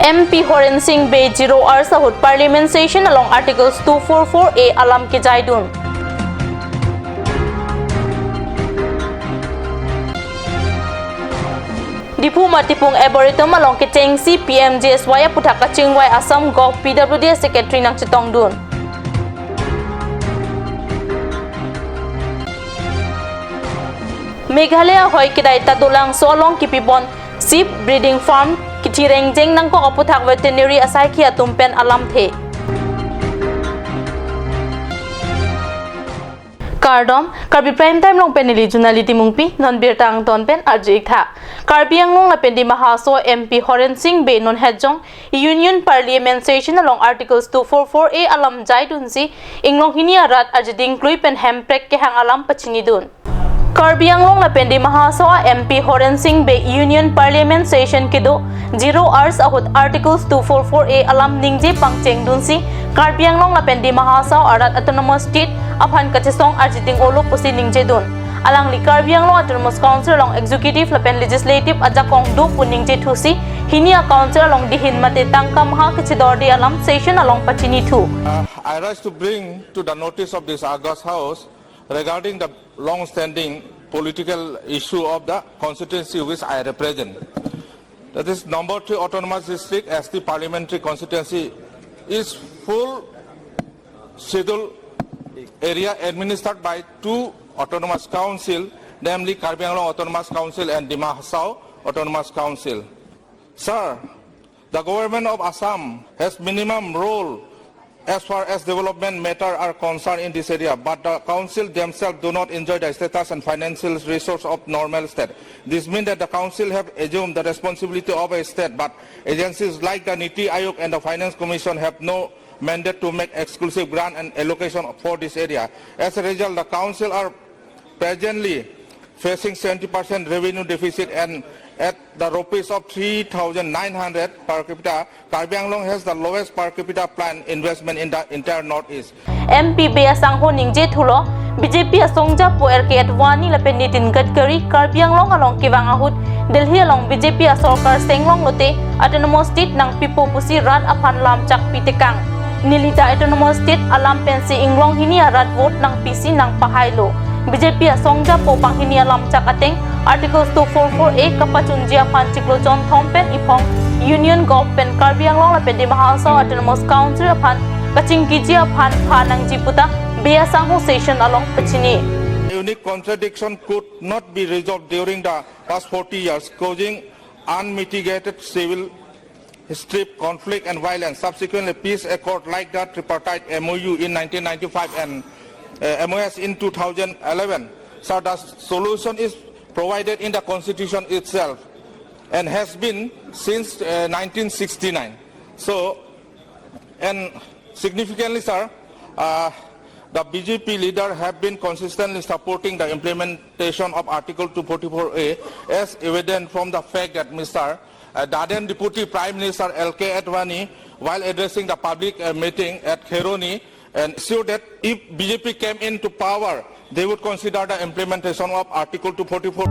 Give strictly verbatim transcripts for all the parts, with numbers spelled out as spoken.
M P Horen Sing Bey zero hours ahut Parliament session along Articles two four four A alam kejaidun. Diphu Matipung Arboretum along kechengsi P M G S Y aputhak kachingvai Assam Govt P W D Secretary nangchetongdun. Meghalaya ahoi kedai Tadulangso along kipipon sheep breeding farm kithi rengjeng nangkok aputhak veterinary asaikhi atum pen alamthe. Kardom, Karbi Prime Time along pen neli Junali Timungpi, non birta angton pen arju-ik tha. Karbi Anglong lapen Dima Hasao M P Horen Sing Bey non hejong Union Parliament session along Articles two four four A alam jaidunsi inglong hini arat arjiding klui pen hemprek kehang alam pachinidun. Karbi Anglong lapen Dima Hasao M P Horen Sing Bey Union Parliament session kedo zero hours ahut Articles two four four A alam ningje pangchengdunsi Karbi Anglong lapen Dima Hasao arat Autonomous State aphan kachesong arjiding olo pusi ningjedun. Alangli Karbi Anglong Autonomous Council along Executive lapen Legislative ajakong do pu ningjethusi hini a-Council along dihin mate tangka maha kechedorde alam session along pachinithu. Uh, I rise to bring to the notice of this august House regarding the long-standing political issue of the constituency which I represent. That is number three autonomous district, S T parliamentary constituency is full schedule area administered by two autonomous council, namely Karbi Anglong Autonomous Council and Dima Hasao Autonomous Council. Sir, the government of Assam has minimum role as far as development matter are concerned in this area, but the council themselves do not enjoy the status and financial resource of normal state. This means that the council have assumed the responsibility of a state, but agencies like the Niti Aayog and the Finance Commission have no mandate to make exclusive grant and allocation for this area. As a result, the council are presently facing seventy percent revenue deficit and at the rupees of three thousand nine hundred per capita, Karbi Anglong has the lowest per capita planned investment in the entire Northeast. M P Bey asangho ningjethulo, B J P asongjapo L K Advani lapen Nitin Gadkari Karbi Anglong along kevang ahut Delhi along B J P asorkar senglong lote Autonomous State nangpipo pusi rat aphan lamchak pitekang. Neli ta Autonomous State alam pensi inglong hini arat vote nangpisi nangpahailo. B J P asongjapo banghini alamchak ateng Articles two four four A kapachunji aphan chiklo jonthom pen iphong Union Govt pen Karbi Anglong lapen Dima Hasao Autonomous Council aphan kachingkiji aphan pha nangji puta Bey asangho session along pachini. Unique contradiction could not be resolved during the past forty years, causing unmitigated civil strife, conflict and violence. Subsequently, peace accord like the tripartite M O U in nineteen ninety-five and, uh, M O S in two thousand eleven. So the solution is provided in the constitution itself and has been since, uh, nineteen sixty-nine. So, and significantly, sir, uh, the B J P leader have been consistently supporting the implementation of Article two forty-four A, as evident from the fact that Mister uh, the then Deputy Prime Minister L K Advani, while addressing the public, uh, meeting at Kheroni, and assured that if B J P came into power, they would consider the implementation of Article two forty-four.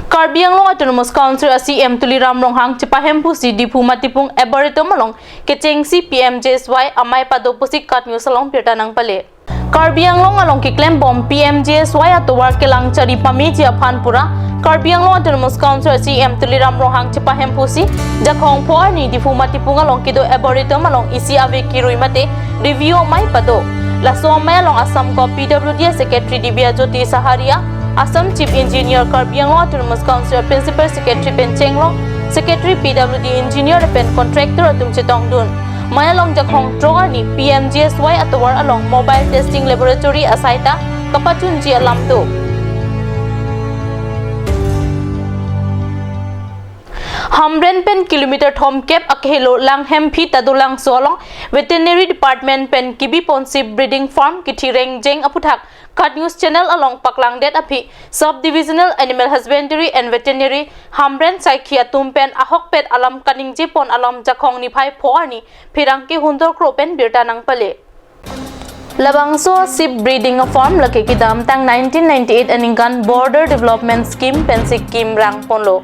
Karbi Anglong Autonomous Council a-C E M Tuliram Ronghang chepahemphusi Diphu Matipung Arboretum along kechengsi P M G S Y amei pado pusi KAT News along birta nangpale. Karbi Anglong along keklembom P M G S Y atovar kelang chari pameji aphan pura Karbi Anglong Autonomous Council C E M Tuliram Ronghang chepahemphusi Jakhong pho arni Diphu Matipung along kedo Arboretum along isi ave kirui mate review amei pado. Laso amei along Assam Govt P W D Secretary Dibya Jyoti Saharia, Assam Chief Engineer, Karbi Anglong Autonomous Council Principal Secretary pen chenglong Secretary P W D Engineer pen contractor atum chetongdun. Amei along Jakhong throk arni P M G S Y atovar along Mobile Testing Laboratory asai ta kapachunji alam do. Hamren pen kilometer thomkep akehelo Langhemphi Tadulangso along Veterinary Department pen kebiponsi breeding farm kithi rengjeng aputhak KAT News Channel along paklangdet aphi Sub Divisional Animal Husbandry and Veterinary Hamren saikhi atum pen ahokpet alam kaningjepon alam Jakhong niphai pho arni pherangke hundor kro pen birta nangpale. Labangso sheep breeding a-farm lake kedamtang nineteen ninety-eight aningkan Border Development Scheme pensi kim rang ponlo.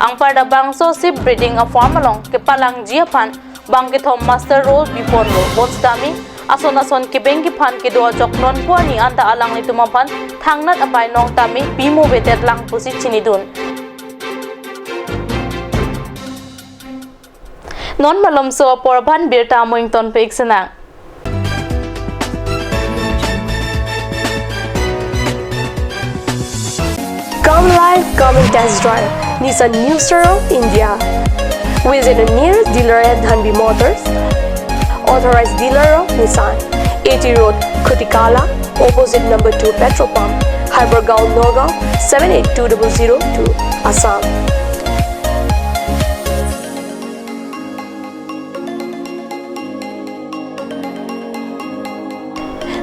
Anparta bangso sheep breeding a-farm along kepalangji aphan bang kethom master role piponlo. Bonsitame ason ason kebeng kephan kedo ajok non pu ani anta alanglitum aphan thangnat apainong tame pimo betet lang pusi chinidun. Non malomso apor aphan birta amoington pe-ik sinang. Come live, come and test drive Nissan New Star of India. Visit a nearest dealer at Dhanvi Motors, authorized dealer of Nissan, A T Road, Khutikala, opposite number two petrol pump, Hypergaon, Nagaon, seven eight two double zero two, Assam.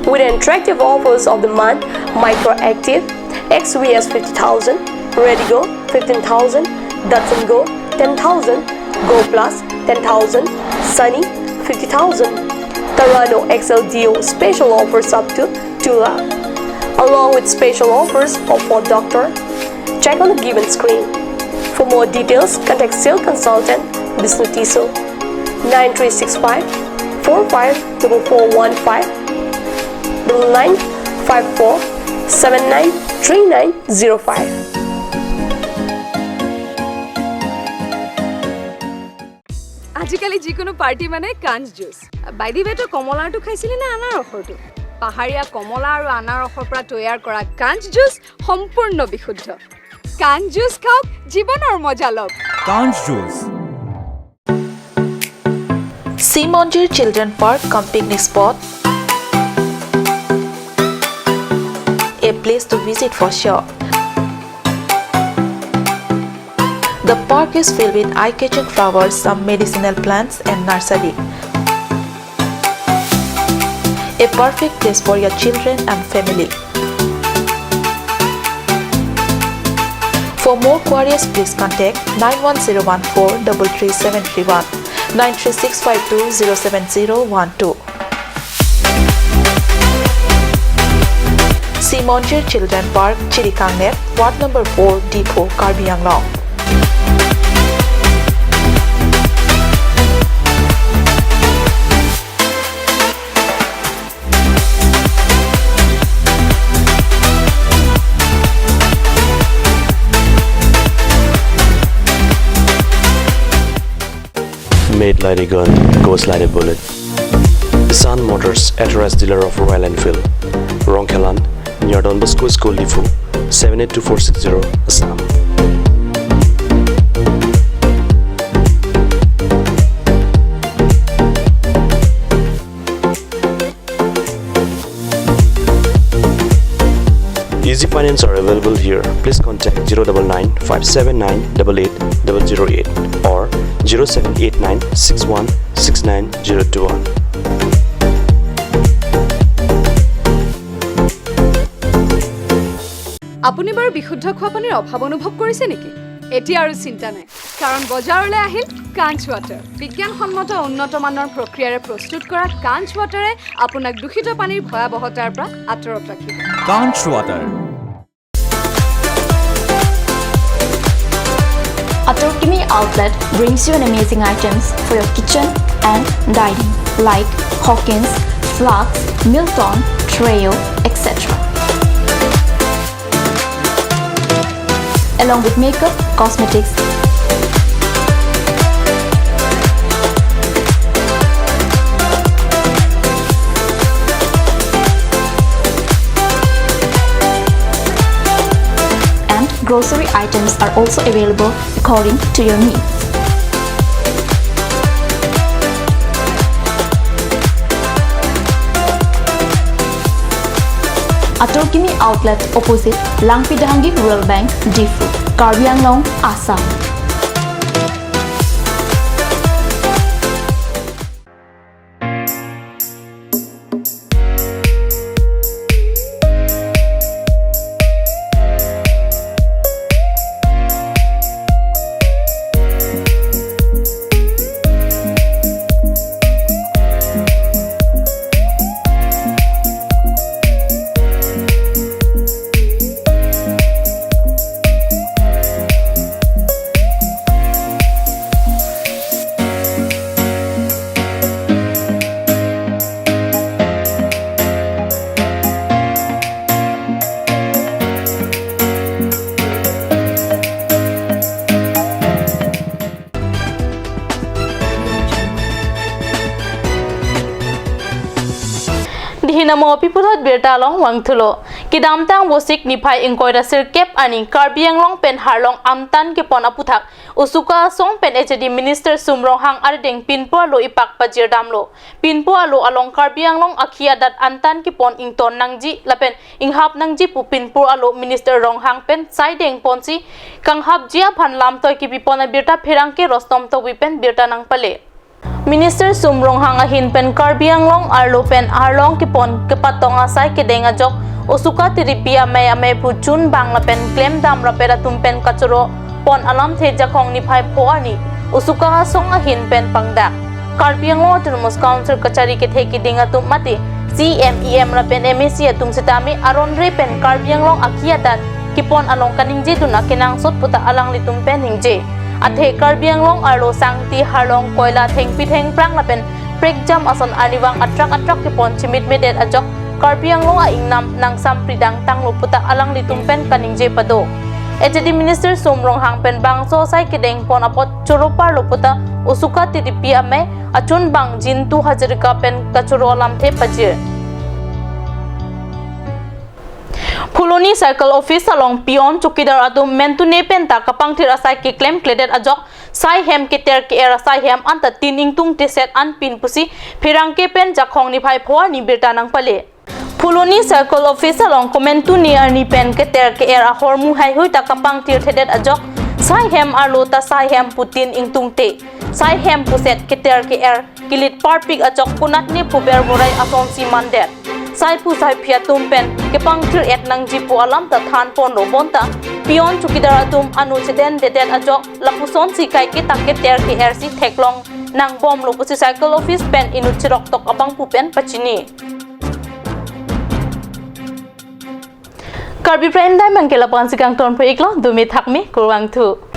With attractive offers of the month, Micra Activa, X V S fifty thousand, Redi-GO fifteen thousand, Datsun Go ten thousand, Go Plus ten thousand, Sunny fifty thousand, Terrano X L D O special offers up to two lakh, along with special offers of Ford Doctor. Check on the given screen. For more details, contact sales consultant Bishnu Tisso, nine three six five four five double four one five, double nine five four seven nine three nine zero five. আজিকালি যিকোনো পাৰ্টি মানে কাঞ্চ juice. By the ৱে, তই কমলাৰটো খাইছিলি নে আনাৰসৰটো? পাহাৰীয়া কমলা আৰু আনাৰসৰ পৰা তৈয়াৰ কৰা কাঞ্চ জুচ সম্পূৰ্ণ বিশুদ্ধ। কাঞ্চ জুচ খাওক, জীৱনৰ মজা লওক। Kanch Juice. Simonjir Children Park cum picnic spot. A place to visit for sure. The park is filled with eye-catching flowers, some medicinal plants and nursery. A perfect place for your children and family. For more queries, please contact nine one zero one four double three seven three one, nine three six five two zero seven zero one two. Simonjir Children Park, Chirikangner, Ward number four, Diphu, Karbi Anglong. Made like a gun, goes like a bullet. Sun Motors, authorized dealer of Royal Enfield. Rongkhelan, near Don Bosco School, Diphu, seven eight two four six zero, Assam. Easy finance are available here. Please contact zero double nine five seven nine double eight double zero eight or zero seven eight nine six one six nine zero two one. আপুনি বাৰু বিশুদ্ধ খোৱা পানীৰ অভাৱ অনুভৱ কৰিছে নেকি? এতিয়া আৰু চিন্তা নাই, কাৰণ বজাৰলৈ আহিল কাঞ্চ ৱাটাৰ। বিজ্ঞানসন্মত উন্নত মানৰ প্ৰক্ৰিয়াৰে প্ৰস্তুত কৰা কাঞ্চ ৱাটাৰে আপোনাক দূষিত পানীৰ ভয়াৱহতাৰ পৰা আঁতৰত ৰাখিব। Kanch Water. Atorkimi Outlet brings you an amazing items for your kitchen and dining, like Hawkins, Flax, Milton, Treo, et cetera. Along with makeup, cosmetics, and grocery items are also available according to your needs. Atorkimi Outlet, opposite Langpi Dahangi Rural Bank, Diphu, Karbi Anglong, Assam. Mo pi puthot birta along vangthulo. Kedamtang Vosik niphai ingkoi ra sirkep arni Karbi Anglong pen Harlong amtan kepon aputhak Osuka Asong pen H A D Minister Sum Ronghang arideng pinpo alo ipak pajirdamlo. Pinpo alo along Karbi Anglong akhi adat amtan kepon ington nangji lapen inghap nangji pu pinpo alo Minister Ronghang pen saideng ponsi kanghapji aphan lamtoi kepipon abirta pherangke Rostom Tokbi pen birta nangpale. Minister Sum Ronghang ahin pen Karbi Anglong arlo pen Harlong kepon kepatong asai kedeng ajok Osuka Tiripi amei amei pu chunbang lapen klemdam rapet atum pen kachoro pon alamthe Jakhong niphai pho arni Osuka Asong ahin pen pangdak. Karbi Anglong Autonomous Council kachari kethe kiding atum mate C E M, E M lapen M A C atum sitame aron re pen Karbi Anglong akhi adat kepon along kaningjedun akenangsot puta alanglitum pen ningje. Athe Karbi Anglong arlo sangti, Harlong, Koila, thengpi thengphrang lapen prekjam ason arnivang atrak atrak kepon chimit-mitdet ajok Karbi Anglong a-ingnam nangsampridang tanglo puta alanglitum pen kaningje pado. H A D Minister Sum Ronghang pen bangso asai kedeng pon apot choro parlo puta Osuka Tiripi amei achunbang Jintu Hazarika pen kachoro alamthe pajir. Phuloni Circle Office along peon chowkidar atum mentune penta kapangthir asai keklemkledet ajok sai hem keter ke-er asai hem anta tin ingtungte set anpin pusi pherangke pen Jakhong niphai pho arni birta nangpale. Phuloni Circle Office along komentune arni pen keter ke-er ahormu haihui ta kapangthirthedet ajok sai hem arlo ta sai hem pu tin ingtungte, sai hem pu set keter ke-er kilit parpik ajok konatne pu berborai asonsi mandet. Sai pu sai phi atum pen kepangthir-et nangji pu alam ta than ponlo bonta peon chowkidar atum ano chedendedet ajok lapusonsi kaike ta keter ke-er si theklong nangbomlo pusi Circle Office pen inut chiroktok abangphu pen pachini. Karbi Prime Time abangke lapu-ansi kangton pho-iklo, dome thakme, kurvangthu.